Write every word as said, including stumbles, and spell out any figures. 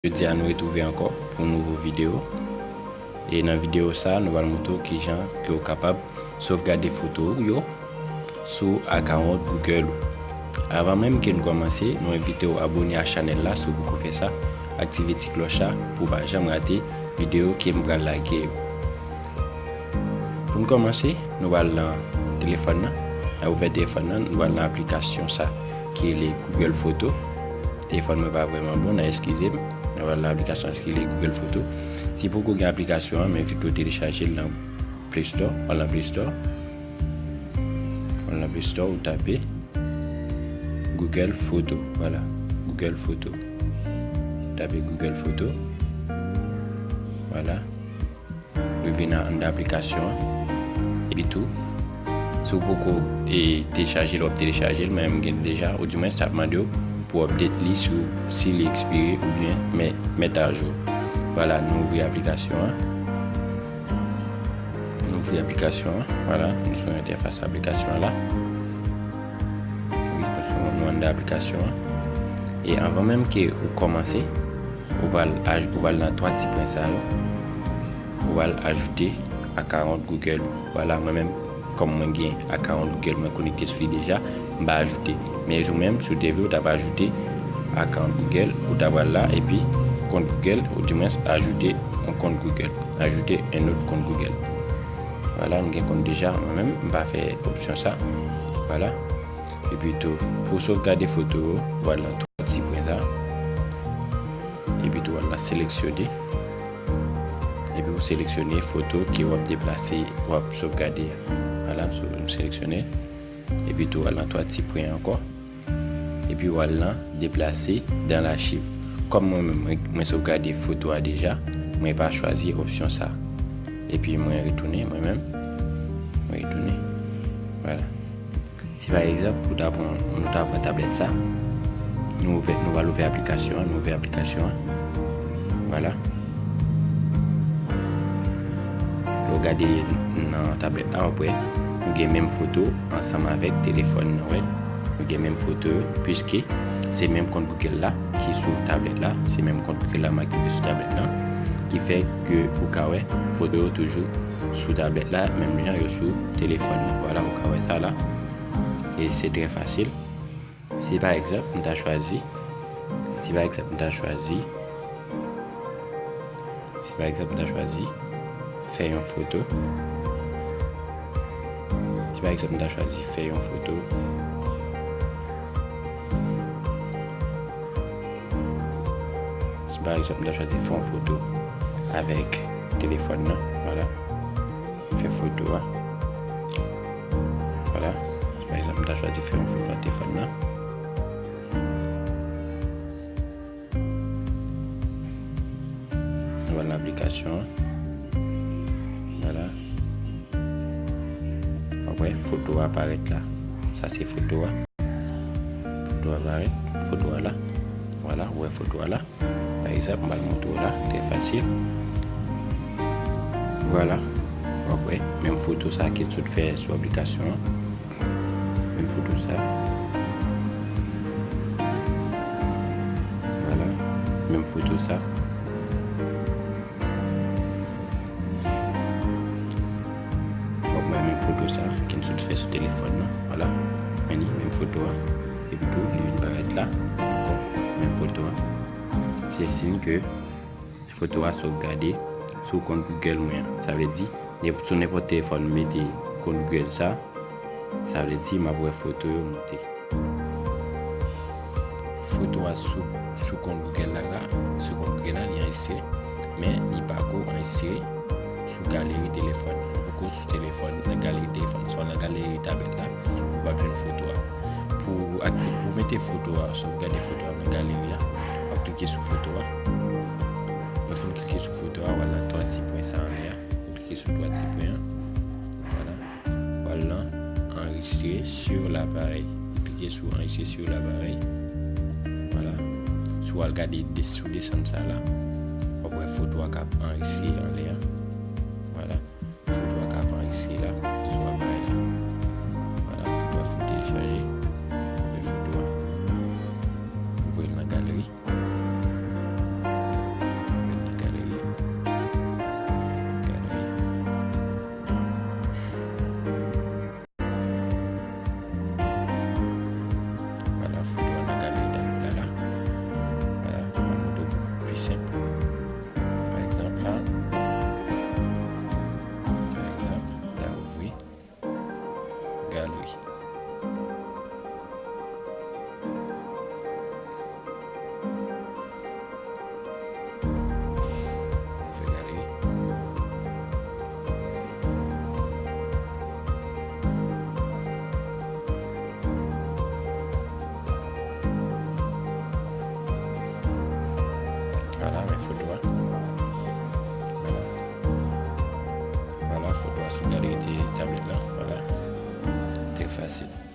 Jodi a nou retwouve ankò pou yon nouvo videyo. E nan videyo sa a, nou pral montre w kijan ke w kapab sovgade foto w yo sou akawont Google ou. Avan menm ke nou kòmanse, nou envite w abòne a chanèl la si w poko fè sa, aktive ti klòch la pou w pa janm rate videyo ke m pral lage yo. Pou n kòmanse, nou pral nan telefòn nan. N ap ouvè telefòn nan, nou pral nan aplikasyon sa ki rele Google Photo. Telefòn mwen pa vrèman bon, n a eskize m. Nou pral nan aplikasyon sa ki rele Google Photo. Si poko gen aplikasyon an, m envite w telechaje l nan Play Store. Al nan Play Store. Al nan Play Store, ou tape Google Photo. Vwala, Google Photo. Tape Google Photo. Vwala. Rive nan anndan aplikasyon an. Epi tou, si w poko, e, telechaje l, w ap telechaje l, men m gen l deja, oudimwens, sa ap mande w pou w update li si w, si li ekspire oubyen mè-, mèt ajou. Vwala, nou ouvri aplikasyon an. Nou ouvri aplikasyon an. Vwala, nou sou entèfas aplikasyon an la. Wi, nou sou, nou anndan aplikasyon an. E anvan menm ke ou kòmanse, ou pral aj-, ou pral nan twa ti pwen sa yo. Ou pral ajoute akawont Google ou. Vwala, mwen menm, kòm mwen gen akawont Google mwen konekte sou li deja, m pa ajoute. Men ou menm, si w te vle, ou t ap ajoute akawont Google, ou ta pral la, epi kont Google, oudimwens, ajoute yon kont Google. Ajoute un autre compte Google. Vwala, m gen kont deja, mwen menm, m pa fè opsyon sa. Vwala. Epi tou, pou sovgade foto yo, w al nan twa ti pwen sa. Epi tou, w al nan seleksyone. Epi ou seleksyone foto ke w ap deplase, w ap sovgade a. Vwala, m sou-, m seleksyone. Epi tou, w al nan twa ti pwen ankò. Epi w al nan déplacer dans l'archive. Kòm mwen menm, mwen, mwen sovgade foto a deja, mwen pa chwazi opsyon sa. Epi mwen retounen, mwen menm. Mwen retounen. Vwala. Si pa egzanp, ou ta pran, nou ta pran tablèt sa, nou ouvè, nou pral ouvè aplikasyon an, nou ouvè aplikasyon an. Vwala. Lè w gade nan tablèt la, w ap wè nou gen menm foto ansanm avèk telefòn nan, wè. Nou gen menm foto yo, piske se menm kont Google la ki sou tablèt la, se menm kont Google la m aktive sou tablèt la, ki fè ke ou ka wè foto yo toujou sou tablèt la, menm jan yo sou telefòn nan. Vwala, ou ka wè sa la. E se trè fasil. Si pa egzanp, m ta chwazi, si pa egzanp, m ta chwazi, si pa egzanp, m ta chwazi fè yon foto. Si pa egzanp, m ta chwazi fè yon foto. Si pa egzanp, m ta chwazi fè yon foto avèk telefòn nan. Vwala. Fè foto a. Vwala. Si pa egzanp, m ta chwazi fè yon foto ak telefòn nan. Nou al nan aplikasyon an. Vwala. W ap wè foto a parèt la. Sa se foto a. Foto a parèt. Foto a la. Vwala, ou wè foto a la. Pa egzanp, m al montre w la, trè fasil. Vwala. W ap wè menm foto sa ke n sot fè sou aplikasyon an. Menm foto sa. Vwala. Menm foto sa. W ap wè menm foto sa ke n sot fè sou telefòn nan. Vwala. Men li, menm foto a. Epi tou, li vin parèt la. Ankò, menm foto a. Se siy ke foto a sovgade sou kont Google mwen an. Sa vle di, nenp-, sou nenpòt telefòn m mete kont Google sa, sa vle di m ap wè foto yo monte. Foto a sou, sou kont Google la, la, sou kont Google la, li anrejistre, men li pako anrejistre sou galeri telefòn nan. Poko sou telefòn, nan galeri telefòn. Swa nan galeri tablèt la, ou p ap jwenn foto a. Pou akti-, pou mete foto a, sovgade foto a nan galeri a, w ap klike sou foto a. Lè w fin klike sou foto a, w al nan twa ti pwen sa anlè a. Ou klike sou twa ti pwen an. Vwala. W al nan enregistrer sur l'appareil. Ou klike sou enregistrer sur l'appareil. Vwala. Si w al gade de-, sou desann sa la, w ap wè foto a k ap anrejistre anlè a. Vwala. Foto a k ap anrejistre la, sou aparèy la. Vwala, foto a fin telechaje. Men foto a. Ou voye l nan galeri. senp. Pa egzanp, la. Pa egzanp, la ouvri. Galeri. Ouvè galeri. Vwala, men foto a. Vwala. Vwala, foto a sou galeri te tablèt la. Vwala. Trè fasil.